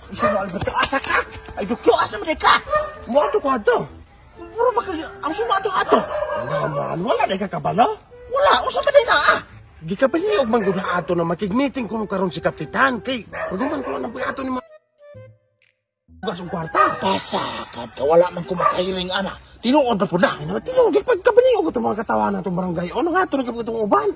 Isa mo, Alberto, asa ka? Ay, Dukyo, asa mo ka? Mo ato ko ato. Puro maka ang suma ato ato. Naman, wala na kakabalo. Wala, usa pa din na ah. Gikabali og man gud ato na makig-meeting kuno karon si kapitan kay paguman ko lang ato ni bugas og kwarta. Pasakad ka, wala man ko makahiring ana. Tinuod ba po na? Ay naman tinuod gid pagkabali og itong mga katawan atong barangay. Ono nga ato na gid itong uban.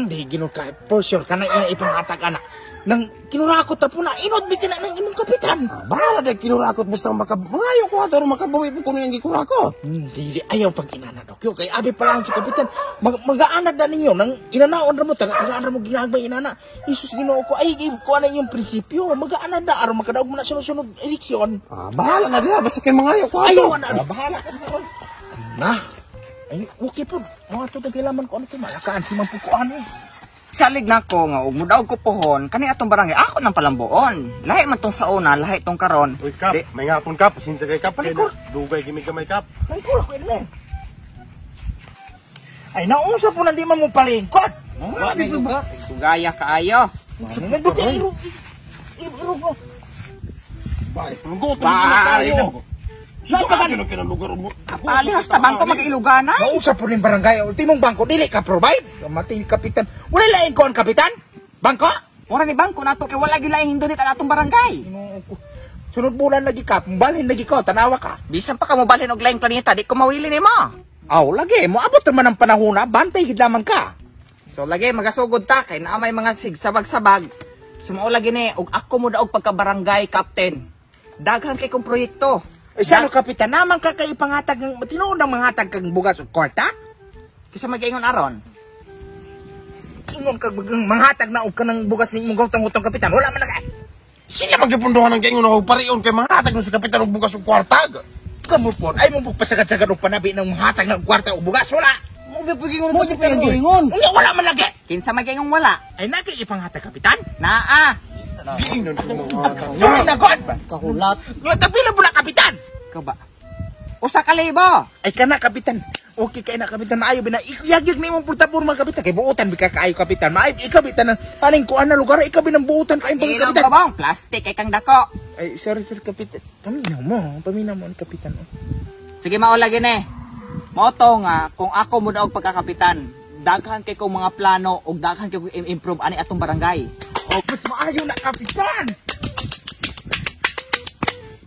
Di ginoo ka. For sure, kana iya ipangatag ana. Nang kinurakot ta po na, inod mi kana ng imong kapitan. Ah, bahala dahil kinurakot basta mangayo ko ato makabuhi po kuno yung gikurakot. Dili ayaw pag inana Dokyo kay abi pa lang si kapitan magaanad na ninyo nang inanaon ra mo taga-tagaan ra mo ginagmay inana. Jesus Ginoo ko ay ko ana yung prinsipyo magaanad na aron makadaog mo na sunod-sunod eleksyon. Ah, bahala na diha basta kay mangayo ko ato. Ayaw ana. Ah, bahala ka na. Na. Ay okay po. Mga to kailangan ko ano kay malakaan si mampukuan eh. Salig nako nga og mudaog ko pohon kani atong barangay ako nang palambuon. Lahi man tong sa una, lahi tong karon. Uy, Kap, Di- may ngapon, Kap. Pasensya kay Kap. Palikor. Dugay gimi gamay, Kap. Ay ko ako ini. Ay naunsa po nang di man mo palingkod. Wa may lugar. Dugaya kaayo. Nagduti iro. Iro ko. Bye. Gutom na tayo. Saan pa Ano ka lugar mo? Palihas ta bangko mag-iluganay. Nausap po ning barangay, ultimong bangko, dili ka provide. Matay kapitan. Wala laing koan kapitan? Bangko? Mura ni bangko nato kay wala gyud laing hindunit ang atong barangay. Ginoo ko. Sunod bulan lagi ka, balhin lagi ko, tanawa ka. Bisan pa ka mobalhin og laing planeta, di ko mawili nimo. Aw, lagi, moabot naman ang panahon na, bantay gid lamang ka. So lagi magasugod ta kay naa may mga sigsabag-sabag. Sumao lagi ni og ako mo daog pagka barangay captain. Daghan kay kong proyekto. Eh, sano kapitan, naman ka kay ipangatag ng, tinuod ng mangatag kang bugas o kwarta? Kaysa mag-ingon aron. Ingon ka bagang manghatag na og kanang bugas ni imong gutong-gutong kapitan, wala man na ka. Sila magipunduhan ng gaingon og parion kay mangatag na sa kapitan og bugas og kwarta. Kamu po, ay mo pagpasagad-sagad og panabi ng manghatag ng kwarta o bugas, wala. Mo gyud Mo gyud Unya, wala man lagi. Kinsa mag-ingon wala? Ay, nagay ipanghatag kapitan? Naa. Giingnon ko mangatag. Sorry na God! Kahulat. Nga, tapila mo na, kapitan! Ikaw ba? Usa ka libo. Ay, kana, kapitan. Okay kay na, kapitan. Maayo, bina. Iyagyag na imong plataforma, kapitan. Kay buutan, bika kaayo, kapitan. Maayo, ikaw, bitan ng paling kuan na lugar. Ikaw, binang buutan kaayong pang Ilong kapitan. babong, plastic kay kang dako. Ay, sorry, sir, kapitan. Paminaw mo. Paminaw mo, ang kapitan. Sige mao lagi ni. Mao to nga kung ako mo daog pagkakapitan, daghan kay kong mga plano ug daghan kay kong improve ani atong barangay. Oh, mas maayo na, kapitan!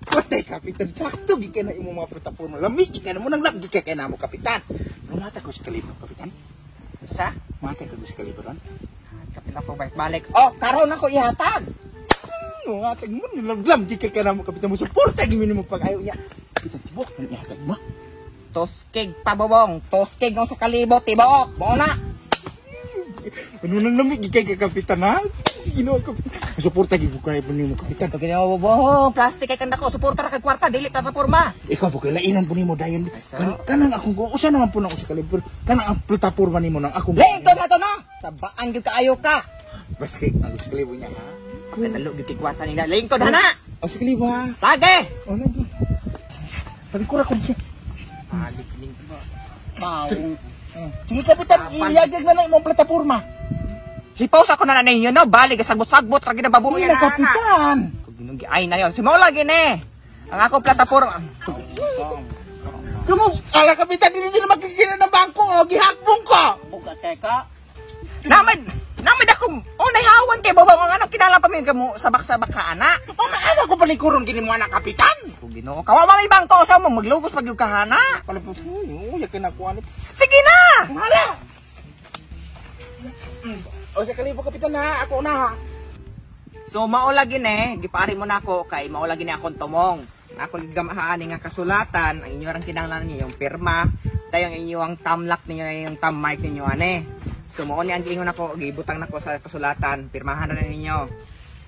Kote, kapitan. Sakto, gikan na imong mga plataforma. Lami, gikan na mo nang lagi kay na mo, kapitan. Lumata ko sa kalibro, kapitan. Sa Mata ko sa kalibro, ron. kapila ko balik. Oh, karon ako ihatag. Mga mo, nilamlam, di ka na mo, kapitan mo. Suporta, gimini mo pag-ayaw niya. Kapitan, tibok, nang ihatag mo. Toskig pabobong, toskig ng sa kalibo tibuok. Mao na. Ano nang lamig, gikay ka, kapitan, ha? Sige na, kapitan. Suporta, gid ko kayo mo, kapitan. Pag ginawa bobong, plastic kay kang dako, suporta ra kag kwarta dili plataporma. Ikaw po, kailan po nimo dayon. So? Kanang akong, usa naman po na ako sa kalibro. Kanang ang plataporma nimo nang akong. Lingkod na to no. Sabaan gyud kaayo ka. Basta kay, ang sa kalibo niya, ha? Kanalo gyud kay kwarta nila. Lingkod hana. O, sa kalibo, ha? Lagi. O, lagi. Palikura ko siya. Balik ning Tao. Sige, kapitan, iyagag na lang imong plataporma. Hipaw sa ko na ninyo no, bali gasagbot-sagbot ra gid babuhi Sige na, kapitan. Ginugi ay na yon. Simula gini. Ang ako plataporma. Kamu, ala kapitan, dili sila makikita ng bangko, o, gihakbong ko. Buka teka. Namad namad ako oh nahawan kay babaw ang ano kinala pa mi kamo sabak-sabak ka ana. O, maana ko palikuron gini mo anak kapitan. Kung Ginoo kawawa may bangko sa mo maglugos pag yung kahana. Pala po, uy, yakin ako ano. Sige na. Hala! O sa kalibo kapitan ha, ako na ha. So mao lagi ne, gipari mo nako kay mao lagi ni akong tumong. Ako gigamahaan nga kasulatan, ang inyo rang kinahanglan ninyo yung pirma, dayong inyo ang tamlak ninyo yung thumb mark ninyo ane. So mao ni ang giingon nako, gibutang nako sa kasulatan, pirmahan na ninyo.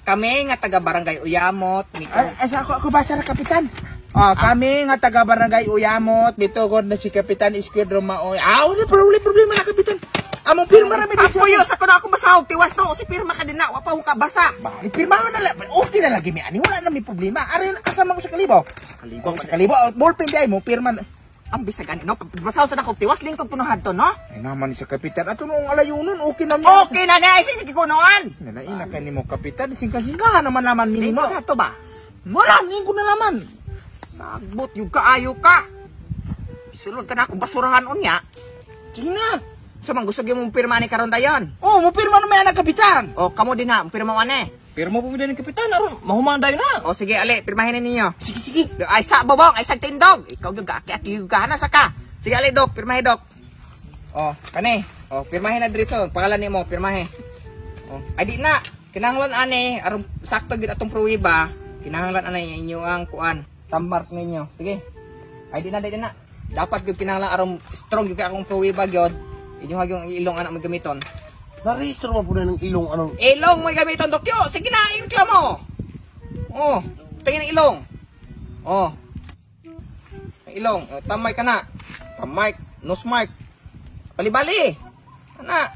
Kami nga taga Barangay Uyamot, mito, Ay, ay, sa ako, ako basa na kapitan. Ah, kami nga taga Barangay Uyamot, bitugod na si Kapitan Esquadro Maoy. Ah, wala problema na kapitan. Among pirma ra mi dito. Apoyo sa kuno ako basahog tiwas no si pirma ka din na wa pa ko kabasa. Ba, pirma na lang. Okay na lagi mi ani, wala na mi problema. Arin asa man ko sa kalibo? Sa kalibo, sa kalibo. Oh, ballpen di ay mo pirma na. Ang bisag ani no, basahog sa nako tiwas lingkod kuno hadto no. Ay naman ni sa kapitan ato noong alayunon, okay na niya. Okay na na ay sige kunoan. Nanaina ka nimo kapitan, singka-singkahan naman naman minimo. Lingkod hadto ba? Wala, hindi ko nalaman. Sagbot yung kaayo ka. Sulod ka na akong basurahan unya. Sige na. So man gusto gyud mo pirma ni karon dayon. Oh, mupirma na may anak, Kapitan. O kamo din ha, pirma mo ane. Pirma po mi ng kapitan aron mahuman dayon na. O sige, ali, pirmahin na ninyo. Sige, sige. Ay sa bobong, ay sa tindog. Ikaw gyud kaaki-aki gyud ka na sa ka. Sige ali dok, pirmahe dok. O, kani. O, pirmahe na dito. Pangalan nimo, pirmahe. O, ay di na. Kinahanglan ani aron sakto gyud atong pruweba. Kinahanglan ani inyo ang kuan, tammark ninyo. Sige. Ay di na, di na. Dapat gyud kinahanglan aron strong gyud kay akong pruweba gyud. Inyo ha yung ilong anak mo gamiton. Na-register man po na ng ilong anong Ilong mo gamiton, Dokyo. Sige na, ireklamo. Oh, tingin ang ilong. Oh. Ang ilong, oh, tamay ka na. Tamay, nose mark. Bali-bali. Ana.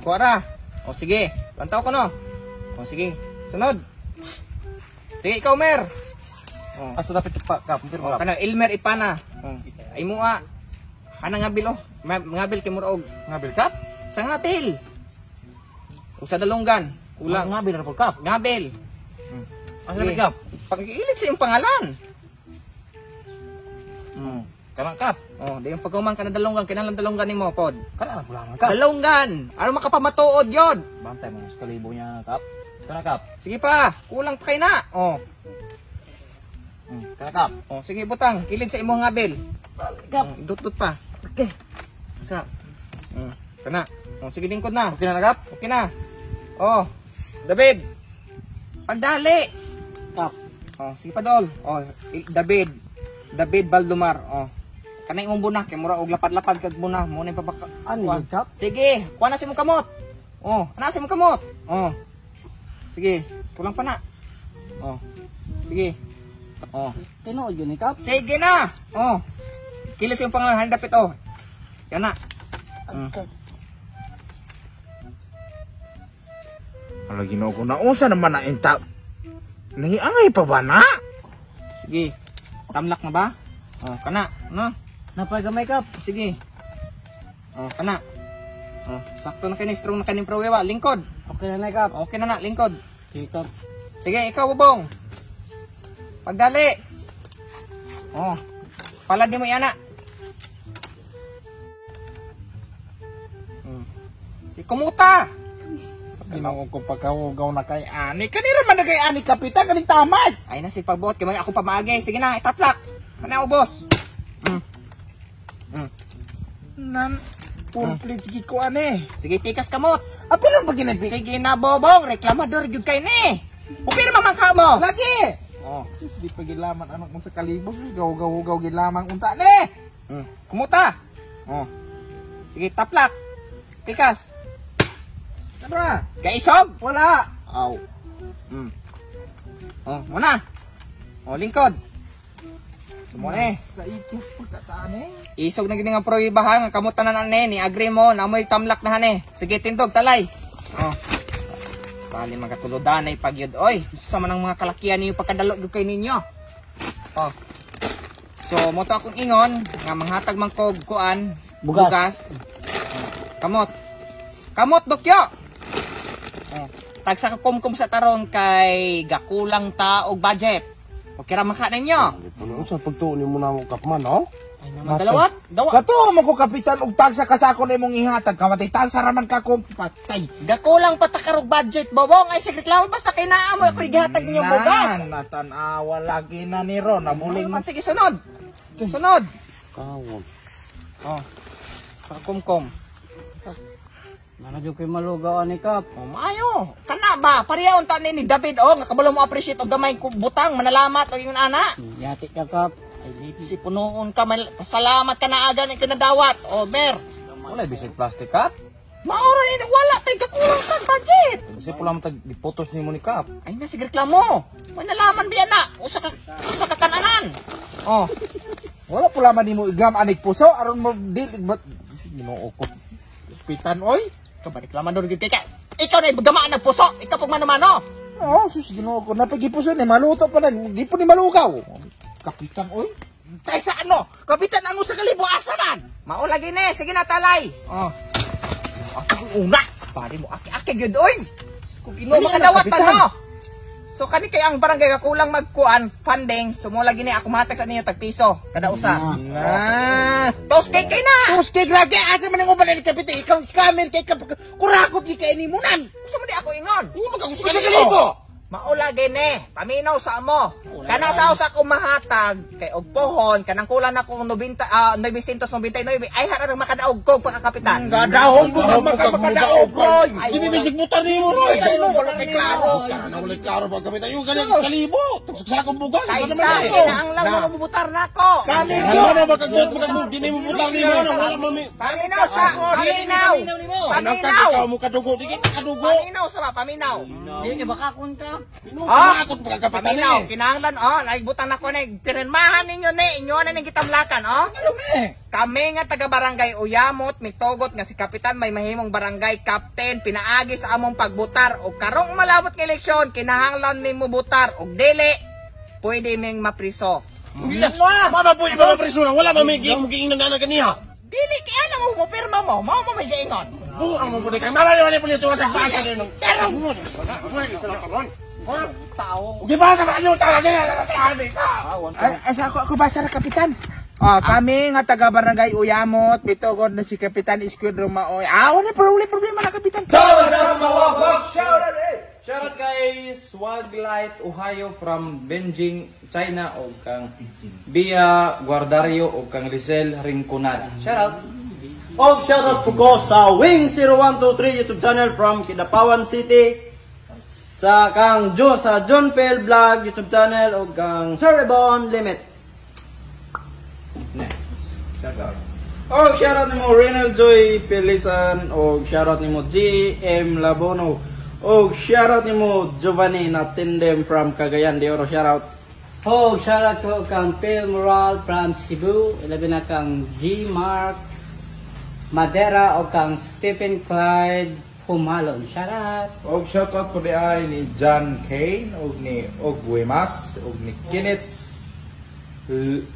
Kuha. Oh, sige. Lantaw ko no. Oh, sige. Sunod. Sige, ikaw, Mer. Oh. Asa dapat pa kap, pirma Oh, kap. kana Ilmer Ipana. Oh. Ay mo ah. Ana ngabil oh. Ngabil kay murog. Ngabil kap? Sa ngabil. O sa dalonggan. Kulang. Ngabil ra po kap. Ngabil. Asa dapat kap? Pakikilit sa iyong pangalan. Kanang kap. Oh, di yung pagkuman ka na dalonggan, kinahanglan dalonggan nimo pod. Kana ra pula kap. Dalonggan. Aron makapamatuod yod. Bantay mo sa kalibo niya kap. Kana kap. Sige pa, kulang pa kay na. Oh. Kana kap. Oh, sige butang, kilid sa imong ngabil. Kap. Oh, dut-dut pa. Okay. Sa. Kana. Oh, sige lingkod na. Okay na na kap. Okay na. Oh, David. Pagdali. Kap. Oh, sige pa dol. Oh, David. David Baldomar. Oh. Kanay imong buna kay mura og lapad-lapad kag buna mo na ipapaka. Ano Kuha. yun, Kap? Sige, kuha na si mong kamot. Oh, ana si mong kamot. Oh. Sige, kulang pa na. Oh. Sige. Oh. Tinuod yun ni kap. Sige na. Oh. Kilit yung pangalan, dapit oh. Yan na. Ala, Ginoo ko na. Unsa naman na inta? Nahiangay pa ba na? Sige. Tamlak na ba? Oh, kana. No? Napagamay kap. Sige. Oh, kana. Oh, sakto na kini, strong na kini pruweba. Lingkod. Okay na na kap. Okay na na, lingkod. Sige kap. Sige, ikaw, Bobong. Pagdali. Oh. Palad ni mo yana. Si kumuta. Ginoo ko pagkawugaw na kay ani. Kanira man na kay ani, Kapitan. Kaning tamad. Ay na si pagbuot kay ako pamaagi. Sige na, itaplak. Kana ubos. Nan, complete sige ko ani. Sige, tikas kamot. Apil lang ba ginabi? Sige na, Bobong. Reklamador gyud kay ni. Upirma man ka mo. Lagi! Oh. Di pa gilaman anak mo sa kalibos. Gaw-gaw-gaw gilamang unta ni. Kumuta. Oh. Sige, taplak. Pikas. Tara. Kaisog. Wala. Aw. Oh, muna. Oh, lingkod. Sumuna eh. Kaikis pagkataan eh. Isog na gini nga proibahan, nga kamutan na na ni agree mo, namoy tamlak na han eh. Sige, tindog, talay. Oh. Bali magkatulodan ay pagyud oy. Sa man ang mga kalakian ninyo pagkadalo gyud kay ninyo. Oh. So, mo to akong ingon nga manghatag man kog kuan, Bugas. bugas. Oh. Kamot. Kamot dokyo. Oh. Tagsa ka kumkum sa taron kay gakulang ta og budget. Okay ra man ka ninyo. Ano sa pagtuon nimo na mo kap man, oh? Ay naman dalawa. Dawa. Kato mo ko kapitan og tagsa kasako na imong ihatag kamatay tagsa raman ka kung patay. Gakulang patakarog budget, Bobong. Ay, sige, reklamo. Basta kay naa mo, ako'y gihatag ninyo bugas. Natanawa lagi na ni Ron. Nabuling Man, sige, sunod. Sunod. Kawon. Oh. Kumkum. Nana jud kay malugaw ani kap. Oh, maayo. Kana ba? Pareha unta ni David oh, nga kabalo mo appreciate og gamay ko butang manalamat og ingon ana. Yati ka kap. Ay di. Si punoon ka man, pasalamat ka na aga ni kinadawat. Oh, Mer. Wala bisag plastic kap. Maura ni wala tay kakulang tag budget. Kasi pula mo tag gipotos nimo ni kap. Ay na sige reklamo. Manalaman biya na. Usa ka kananan. Oh. Wala pula man nimo igam anig puso aron mo di but Ginoo ko. Kapitan oy. Ikaw ba reklamador gyud kay ka? Ikaw na gamaan ng puso. Ikaw pag mano-mano. Oo, sus Ginoo ko napagipuso ni maluto pa na di po ni malugaw. Kapitan oy. Tay sa ano? Kapitan ang usa ka libo asa man. Mao lagi ni, sige na talay. Oh. Ako una. Pare mo aki-aki gyud oy. Kung Ginoo Dali na, makadawat pa Kapitan. no. So So kani kay ang barangay kakulang magkuan funding, so mo lagi ni ako mahatag sa ninyo tag piso kada usa. Ah. Toast cake kay na. Toast cake lagi asa man ang uban ni Kapitan, ikaw scammer kay ka kurakot gi kay ni munan. Gusto mo di ako ingon. Hindi mo kagusto Usa ka libo. Mao lagi ni, paminaw sa amo. Kana sa usa ko mahatag kay og pohon kanang kulang na kong 90 999 ay harang makadaog ko pagkakapitan. Gadahong buka maka makadaog koy. Hindi bisig butar nimo, Roy. Butar mo, wala kay klaro. Kana wala klaro ba, Kapitan? Yung ganyan sa kalibo. Tagsakong bugas. Kaysa Ano naman eh? kinaanglan Na. mo mabutar na ko. Kami Ano yun. na makagot makagot di nimo butang nimo ano wala mami. Paminaw sa paminaw. Ano ka Paminaw. ikaw mo kadugo di ka kadugo. Paminaw sa ba paminaw. Dili kay baka kontra. Ah! Akot pa Kapitan Paminaw, eh. kinahanglan oh, nagbutang na ko na pirmahan ninyo ni inyo na ning gitamlakan oh. Ano me? Kami nga taga barangay Uyamot mitugot nga si kapitan may mahimong barangay captain pinaagi sa among pagbutar og karong malabot nga eleksyon kinahanglan nimo butar og dili pwede ming mapriso. Mama po, mama preso na. Wala mami giing giing na ganiha. Dili kay alam mo mo pirma mo, mao mo may gaingon. Buang mo pud kay mama wala pud ito sa basa din. Tao. Ugi ba ka ano talaga Ay, ay, sa ako, ako basa ra, Kapitan. Ah, kami nga taga barangay Uyamot, bitugod na si Kapitan Esquadro Maoy. Ah, wala problema, problema na Kapitan. Shoutout kay Swaglight Ohio from Beijing, China o kang Bia Guardario o kang Rizel Rinconada. Shoutout! Og shoutout po ko sa Wing 0123 YouTube channel from Kidapawan City, sa kang Jo sa John Phil Vlog YouTube channel og kang Sir Ebon Limit. Oh, shoutout nimo Renal Joy Pelisan o shoutout nimo GM Labono o shoutout nimo Giovanni Natindem from Cagayan de Oro. Shoutout. Ho, shoutout ko kang Phil Moral from Cebu, ilabi na kang G Mark Madera o kang Stephen Clyde Humalon. Shoutout. Og shoutout po di ay ni John Kane og ni Ogwemas og ni Kenneth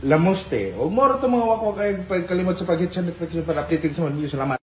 Lamuste. Og moro to mga wakwak ay pagkalimot sa pag-hit sa notification para updated sa mga video. Salamat.